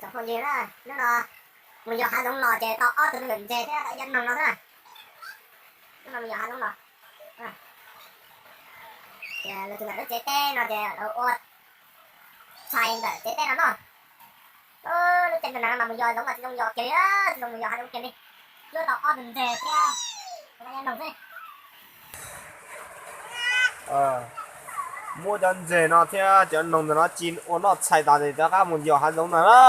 Cov phooj ywg na, hnub no mus yos hav zoov los ces tau ob tug me nyuam ntses thiab tau ib cov noog no xwb na. Hnub no mus yos hav zoov los, ces lawv tus ntawm lub tsev teb no ces lawv ua txhais ntawm tsev teb no noj. Lub caij ntuj nag no mas mus yos zoov mas tsis zoo yos kiag li, tsis zoo mus yos hav zoov kiag li. Cuab tau ob tug ntses thiab tau ib cov noog xwb. Muab cov ntses no thiab cov noog ntawm no ci ua noj txhais tas ces rov qab mus yos hav zoov ntag na.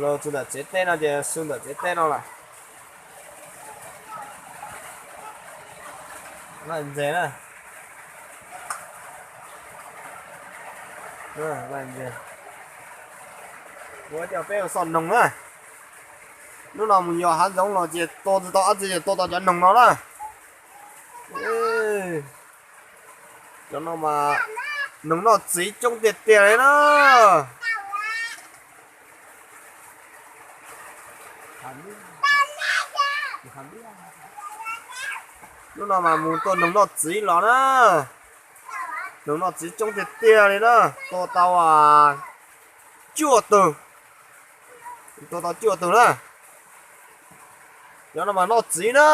Los txog ntawm tsev teb no ces xu ntawm tsev teb no lawm. Ntses na. Ua coj peb ua xoj noog na. Hnub no mus yos hav zoov los ces tua tsis tau dab tsi ces tua tau cov noog no na. Cov no mas noog noj txiv coob tiag tiag li na. Hnub no mas mus tua noog noj txiv los na. Noog noj txiv coob tiag tiag li na, tua tau cuaj tug. Tua tau cuaj tug na. Cov no mas noj txiv na,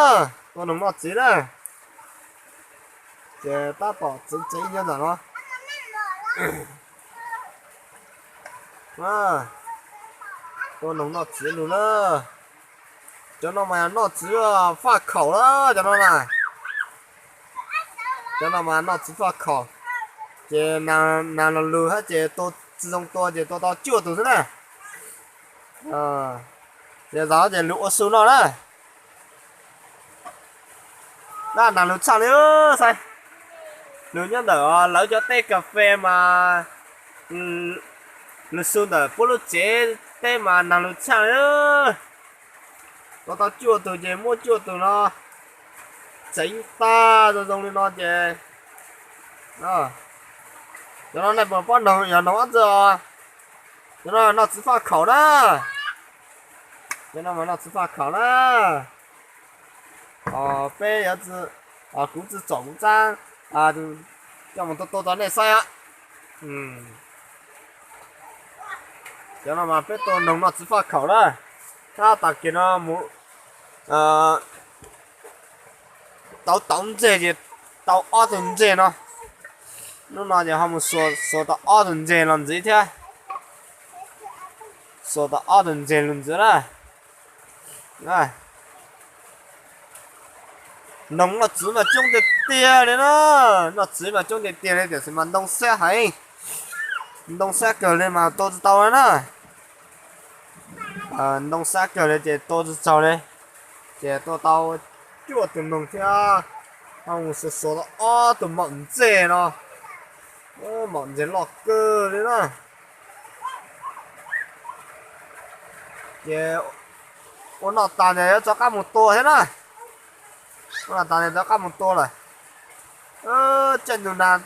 tua noog noj txiv na. Ces tab tom txeev txeev nyob ntawm no. Tua noog noj txiv lug na. Cov no mas noj txiv faj khaum na, cov no na. Cov no mas noj txiv faj khaum, ces nag los lug hab ces tua tsis zoo tua ces tua tau cuaj tug xwb na. Ces zaum no ces lug ua su noj na. Nag lug tshaj li, saib, lug nyob ntawm lawv cov teb kas fes mas, lug su ntawm puab lub tsev teb mas nag lug tshaj li. Tua tau cuaj tug ces muab cuaj tug no tseev tag zoo zoo li no ces, cov no nej puas paub noog yog noog dab tsi os? Cov no noj txiv faj khaum na. Cov no mas noj txiv faj khaum na. Peb yuav, kuv tsi tsom kuv txaab coj mus tua tua rau nej saib. Cov no mas peb tua noog noj txiv faj khaum na. Tab tag kis no mus tauv tauv ntseg ces tau ob tug ntseg no. Hnub no ces ho mus xuas tau ob tug ntseg los ntxiv thiab. Xuas tau ob tug ntseg los ntxiv na. Noog noj txiv mas coob tiag tiag li na. Noj txiv mas coob tiag tiag li tiam sis mas ntoo xab heev. Ntoo xab kawg li mas tua tsis tau li na. Ntoo xab kawg li ces tua tsis tsaug li. Ces tua tau cuaj tug noog thiab, ho mus xuas xuas tau ob tug maum ntseg no. Maum ntseg loj kawg li na. Ces ua noj tas ces yuav rov qab mus tua thiab na. Ua noj tas ces rov qab mus tua lawm. Caij ntuj nag,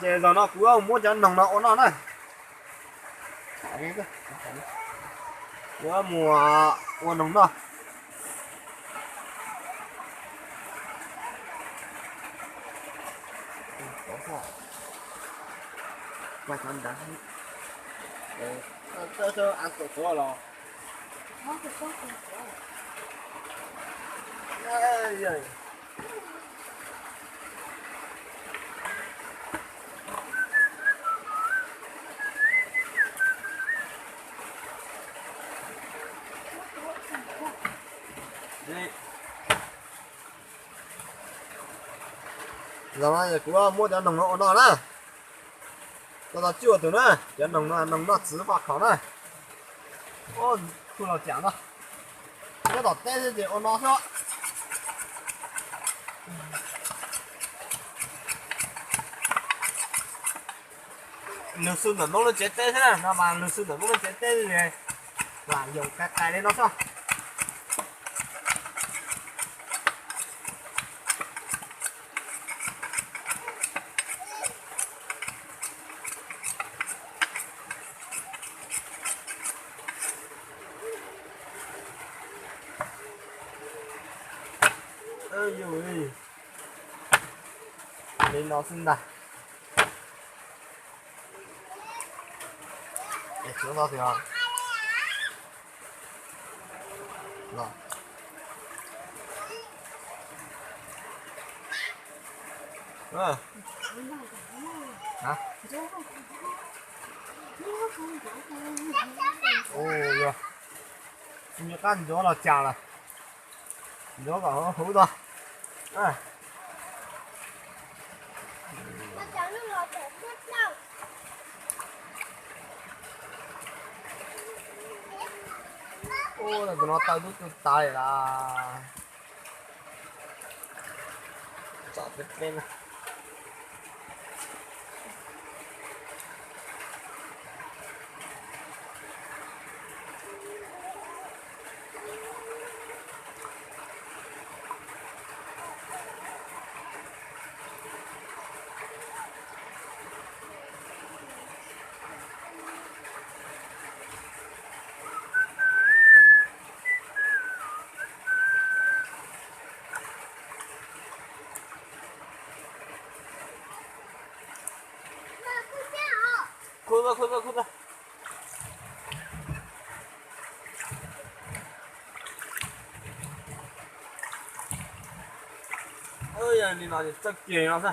ces zaum no kuv muab cov noog no ua noj na. Kuv mus ua noog noj. Zaum no kuv muab cov noog no ua noj na. Tau tau cuaj tug na, cov noog no noog noj txiv faj khaum na. Kuj los cam no, nyob tom teb xwb ces ua no xwb. Lug xu ntawm Hmoob lub tsev teb xwb na, no mas lug xu ntawm Hmoob lub tsev teb lam yoom qais qais li no xwb. Li no xwb ntag. Es tsuav tau tias los. Ua, nws qab ntxuav los cas lawm. Ntxuav kom huv tau. Ua, tus no taw tub tu tas lawm. Tsom peb peb na. Khu, khu, khu, khu. Yog li no ces txawj kiag li no xwb.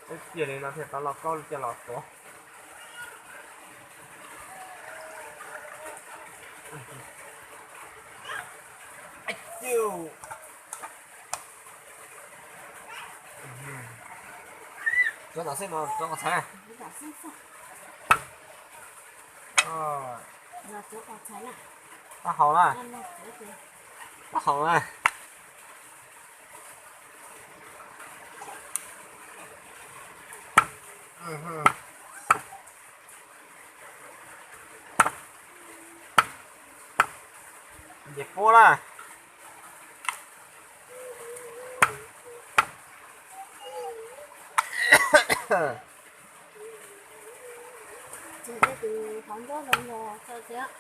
Txawj kiag li no thiaj tau lauj kaub coj los tuav. Tsuav tom xwb no, tsuav qos txhaiv. Tsuav qos txhaiv na. Tau haus na. Tau haus na. Ces puab na. Tsis, tus qhov nrab no los txawj thiab.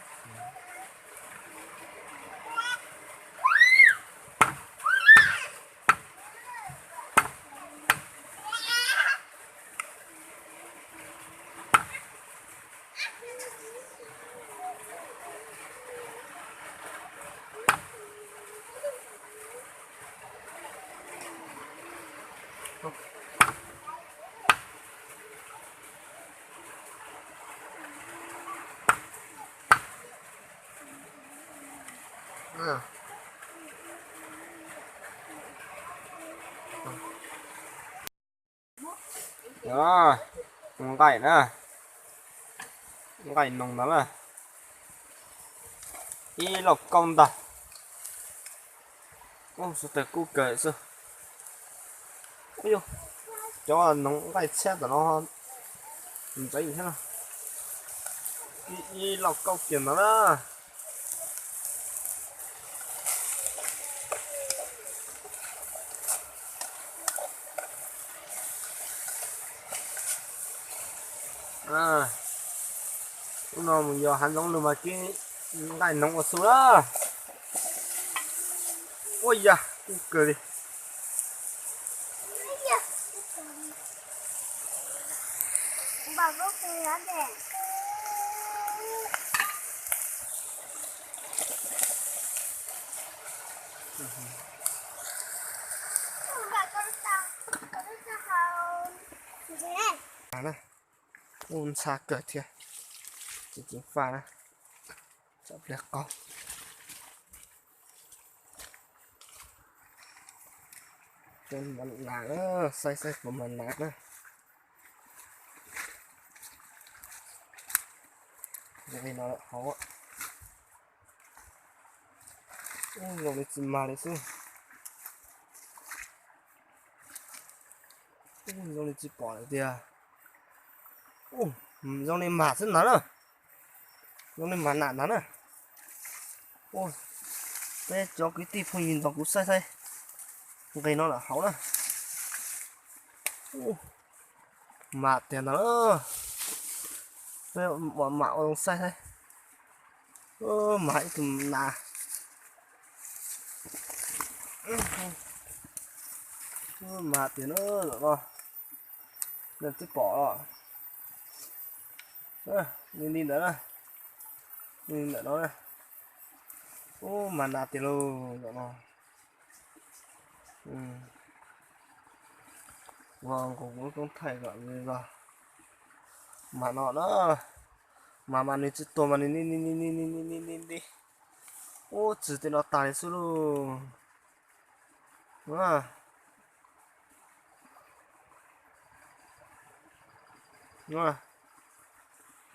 Nqaij na, nqaij noog ntawd na, ib lauj kaub ntag. Ub, suav tawg kub kawg xwb. Ub, cov noog nqaij txhiab tom no ntxeev thiab no. Ib lauj kaub kiag ntawd na. Ub, no mus yos hav zoov lug mas kib nqaij noog ua xu na. Ua yam kub kawg li. Ub, ntxhab kawg thiab. Tsis ceev faj na. Tsom pliag qaug. Nas, saib saib puas mas nas na. Li no lawm hauv. Ub, zoo li tsis mag li xwb. Ub, zoo li tsis pom lawm tiag. Ub, zoo li mag xwb ntag na. Zoo li mag nas ntag na. Ub, peb cov kwv tij phooj ywg nrog kuv saib saib nqis no lawm hauv na. Ub, mag tiag ntag na. Peb mam ua zoo saib saib. Ub, mag ib tug nas. Mas tias no, no, nej twb pom los, li li ntawd na, li ntawm no na. Ub, mas nas tiag lauj no. Ua nkaus kuv lub koob thaij kom los, mas no na, mas mas nws tsis tuag mas nws ni ni ni ni ni ni ni ni. Ub, txwv tej no tag li xwb lauj.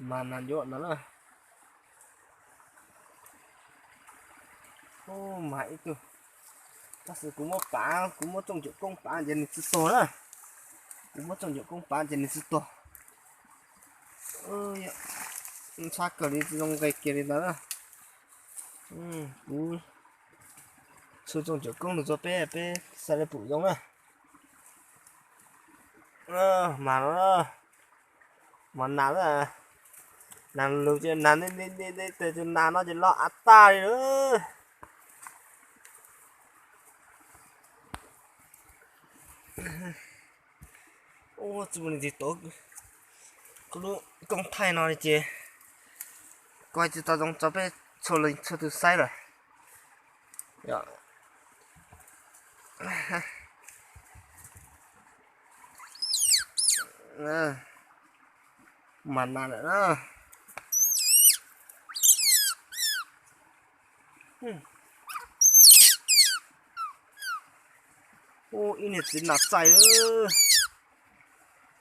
Mas nas ncuav no na. Ub, mas ib tug, tab sis kuv muab pav, kuv muab tsooj cuam koob pav ces nws tsis tuag na. Kuv muab tsooj cuam koob pav ces nws tsis tuag. Ntshab kawg li, tsis zoo nqe kiag li ntawd na. Kuv txhua tsooj cuam koob nws txog peb, peb xav li pum zoo na. Mas no, mas nas, nas lug ces nas nti nti, tes tus nas no ces loj av tag li lawm. Ua tsis mus nws tig tau kuv lub koob thaij no li ces kuv tsis tau zoo tso peb txhua leej txhua tus saib lawm. Mas nas lawm na. Ub, ib niag txiv nas txaij,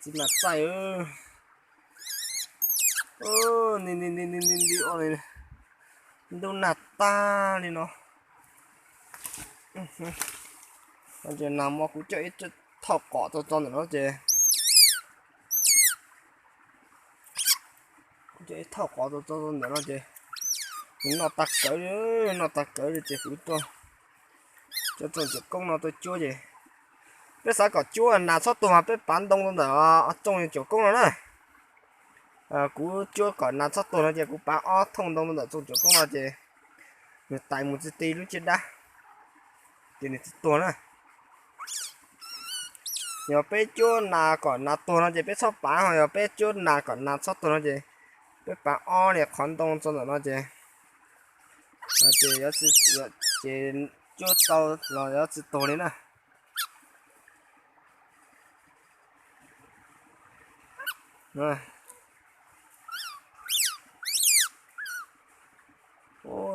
txiv nas txaij. Nti nti nti nti nti, ntub nag tag li no. Ces nag hmo kuv coj ib thauj qos tau tso ntawm no ces, kuv coj ib thauj qos tau tso ntawm no ces nws noj tag kawg, noj tag kawg li ces kuv coj tsooj cuam koob no tuaj cuab ces, peb xav kom cuab nas txhob tuag mas peb pav ntoo rau ntawm tsooj cuam koob no na. Kuv cuab kom nas txhob tuag no ces kuv pav ob thooj ntoo rau ntawm tsooj cuam koob no ces nws tais mus txi ti lub caj dab ces nws txi tuag na. Yog peb cuab nas kom nas tuag no ces peb txhob pav, ho yog peb cuab nas kom nas txhob tuag no ces peb pav ob li qhov ntoo tso ntawm no ces, ces, ces cuab tau los yuav tsis tuag li na.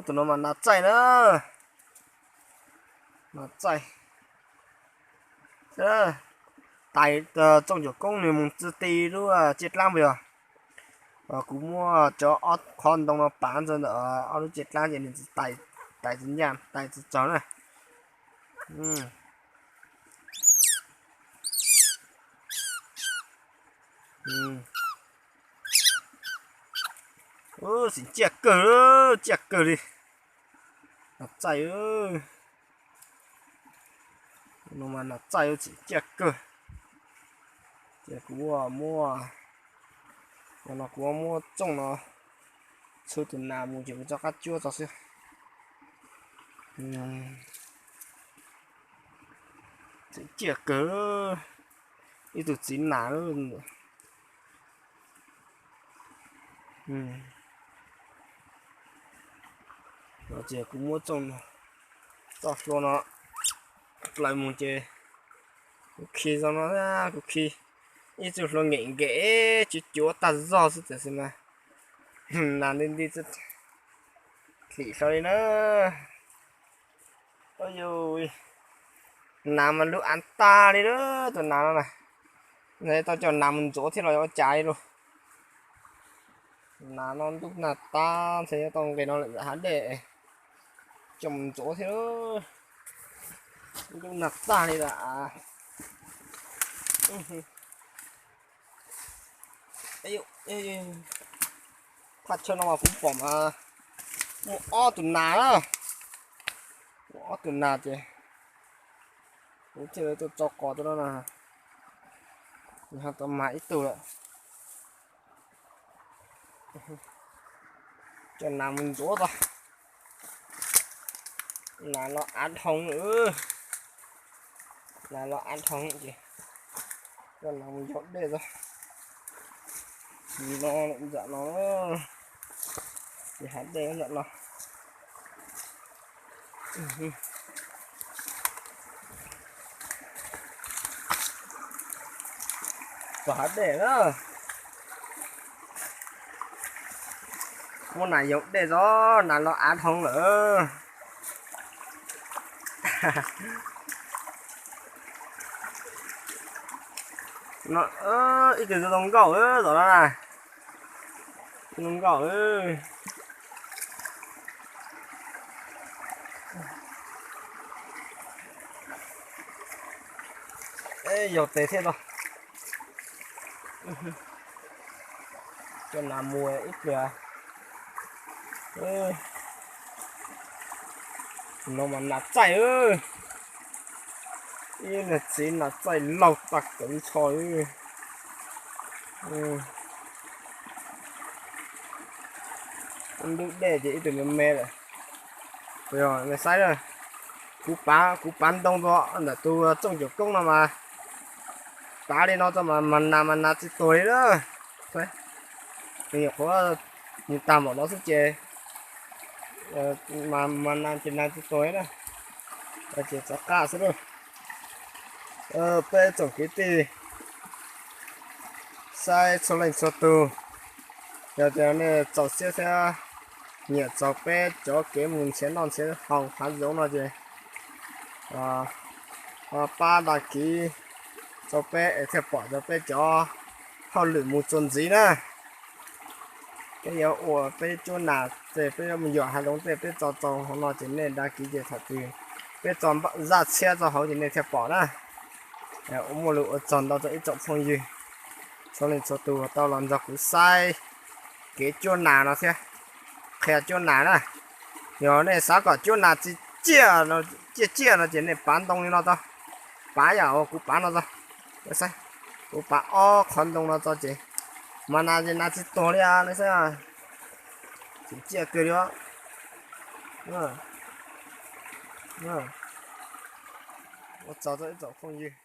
Tus no mas nas txaij na, nas txaij. Tais tsooj cuam koob nws mus txi ti lub ciaj dlaab puas yog? Kuv muab cov ob qhov ntoo no pav ntawm ob lub ciaj dlaab ces nws tsis tais, tais tsis ncaj, tais tsis tsaug na. Tseem ciaj kawg, ciaj kawg li. Nas txaij, no mas nas txaij tseem ciaj kawg. Ces kuv muab, no kuv muab tsooj no txhub tus nas mus ces kuv rov qab cuab tso xwb. Tseem ciaj kawg, ib tug txiv nas. No ces kuv muab tsooj, txoj hlua no plaws mus ces kuv khi zoo no, kuv khi ib txoj hlua nkeem nkeem cuav cuav tag zog xwb tiam sis mas nas nti nti hlim hlo li na. Nas mas lub av tag li lawm tus nas no na. Tau coj nas mus ntxuav thiab los yuav ua cas li lauj. Nas no ntub nag tag nrho, yuav tau nqis no lawm ntawm hav dej, coj mus ntxuav thiab. Ntub nag tag li lawm. Thaj chaw no mas kuv pom mas muaj ob tug nas na, muaj ob tug nas ces kuv thiaj li tuaj tso qos rau no na. Nws ho tau mag ib tug lawm. Coj nas mus ntxuav tso. Nas no av dhoo lawm. Nas los av dhoo ces coj nas mus yaug dej tso. No ntawm no, ces hav dej ntawm no. Tom hav dej na, muab nas yaug dej tso, nas los av dhoo lawm. No, ib tug zoo nkauj tom no na, zoo nkauj. Yaug tes thiab tso. Coj nas mus ib pliag. No mas nas txaij, ib niag txiv nas txaij laug tag kawg ntsho. Ntub dej ces ib tug me me lawm. Saib, kuv pav, kuv pav ntoo tso ntawm tus txooj cuam koob no mas, pav li no tso mas mas nas mas nas tsis tuag li na. Nyuam qhuav mus tag npaum no xwb ces mas nas ces nas tsis tuag li na. Ces txav qab xwb lauj. Peb tsoom kwv tij saib txhua leej txhua tus, yog tias nej txaus siab thiab nyiam txog peb cov kev mus nrhiav noj nrhiav haus hav zoov no ces pab dag kiv rau peb es thiaj pom tau peb cov hauj lwm mus txuas ntxiv na. Peb yuav ua peb cuab nas tej, peb yuav mus yos hav zoov tej, peb tso tau hauv no ces nej dag kiv ces thaum twg peb tso zaj tshiab tso hauv ces nej thiaj pom na. Ua muaj lus ua tsaug ntau rau ib tsoom phooj ywg txhua leej txhua tus tau los nrog kuv saib kev cuab nas no thiab, qhia cuab nas na. Yog nej xav kom cuab nas tsis ciaj, ciaj ciaj no ces nej pav ntoo li no tso, pav yam uas kuv pav no tso. Kuv pav ob qhov ntoo no tso ces mas nas ces nas tsis tuag li no xwb. Tseem ciaj kawg li. Ua tsaug rau ib tsoom phooj ywg.